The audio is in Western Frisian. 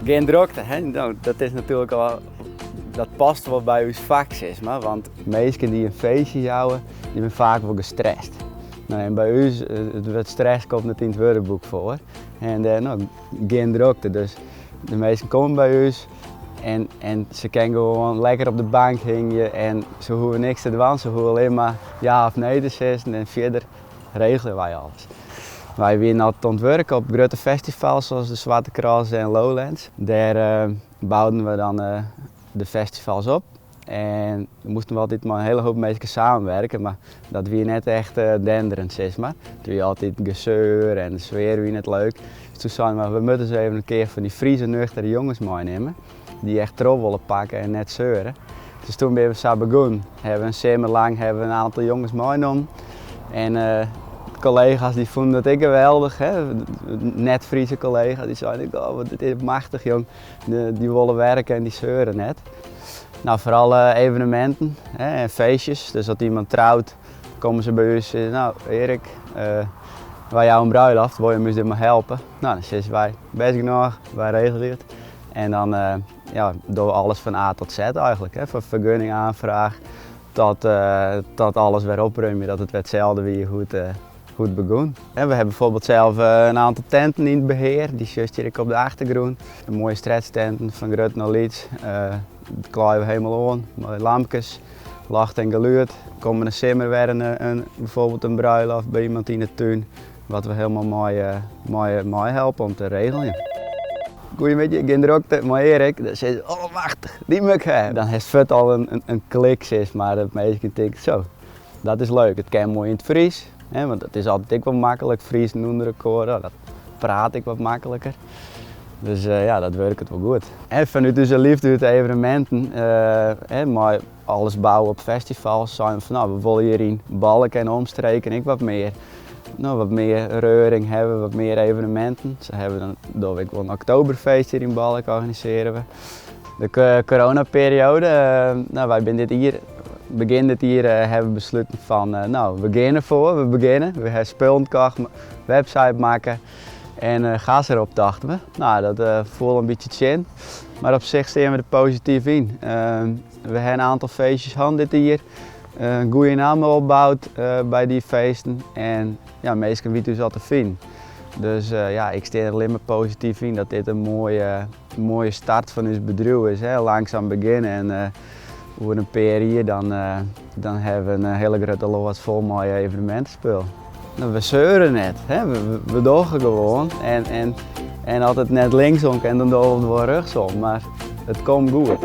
Gjin drokte, hè? No, dat is natuerlik al, dat past wol by ús fak, sis mar. Want minsken dy't in feestje jouwe, dy binne faak wol gestrest. No, en by ús, it wurd stress komt net yn it wurdeboek foar. En no, gjin drokte, dus de minsken komme by ús en se kinne gewoan lekker op de bank hingje en se hoege niks te dwaan, se hoege allinne mar ja of nee te sizzen en fierder regelje wy alles. Wy wienen altyd oan it wurk op grutte festivals sa as de Zwarte Cross en Lowlands. Dêr bouden we dan de festivals op en moasten we altyd mei in hiele hoop minsken samenwerke, mar dat wie net echt denderend sis mar. It wie altyd geseur en de sfear wie net leuk. Dus toen seinen we, we moatte ris even in kear fan dy Friese nuchtere jonges meinimme, dy't echt troch wolle pakke en net seure. Dus toen binne we sa begûn. Hawwe we in simmer lang hawwe we in oantal jonges meinommen. En de kollega's dy fûnen dat ek geweldich, hè. Net Friese kollega's, dy seinen ek, oh dit is machtich jong. Dy wolle werke en dy seure net. No, foaral eveneminten hè, en feestjes. Dus as iemand trout, komme se by ús, sizze, no Erik, wy jouwe in bruiloft, wolle jim ús dêrmei helpe? No, dan sizze wy, bêst genôch, wy regelje it. En dan ja, dogge we alles fan A tot Z eigentlik, hè, fan fergunningoanfraach tot, tot alles wer oprúmje, dat it wer itselde wie hoe't it begûn. We hawwe bijvoorbeeld sels in oantal tenten yn it behear, dy sjochst hjir ek op de achtergrûn. Moaie stretchtenten fan grut nei lyts, dat klaaie we hielendal oan mei lampkes, ljocht en gelûd. Kommende simmer wer in, bijvoorbeeld in bruiloft by iemand yn de tún, wat we hielendal mei meihelpe om te regeljen. Goeiemiddei, gjin drokte, mei Erik. Dan sizze se, oh machtich, dy moat ik ha. Dan hast fuort al in klik sis mar, dat minsken tinke, zo, dat is leuk. It kin moai yn it Frysk, hè, want dat is altyd ek wol maklik, Friezen ûnder elkoar, dat praat ek wat makliker. Dus ja, dat wurket wol goed. En fanút ús leafde út de eveneminten, hè, mei alles bouwe op festivals, seinen we fan no, we wolle hjir yn Balk en omstreken ek wat mear, no, wat mear reuring hawwe, wat mear eveneminten. Sa hawwe we dan, dogge we ek wol in oktoberfeest hjir yn Balk, organisearje we. De coronaperioade, no, wy binne dit jier, begjin dit jier hawwe we besluten fan no, we gean derfoar, we begjinne. We hawwe spullen kocht, website makke en gas derop tochten we. No, dat foel in bytsje tsjin, mar op sich stean we der posityf yn. We hawwe in oantal feestjes hân dit jier, in goede namme opboud by dy feesten en ja, minsken witte ús al te finen. Dus ja, ik stean der allinne mar posityf yn dat dit in moaie, moaie start fan ús bedriuw is. Hè. Langsum begjinne en oer in pear jier dan, dan hawwe we in hiele grutte loads fol mei evenemintespul. No, we seure net, hè. We dogge gewoan en, en, en as it net linksom kin, dan dogge we it wol rjochtsom, mar it komt goed.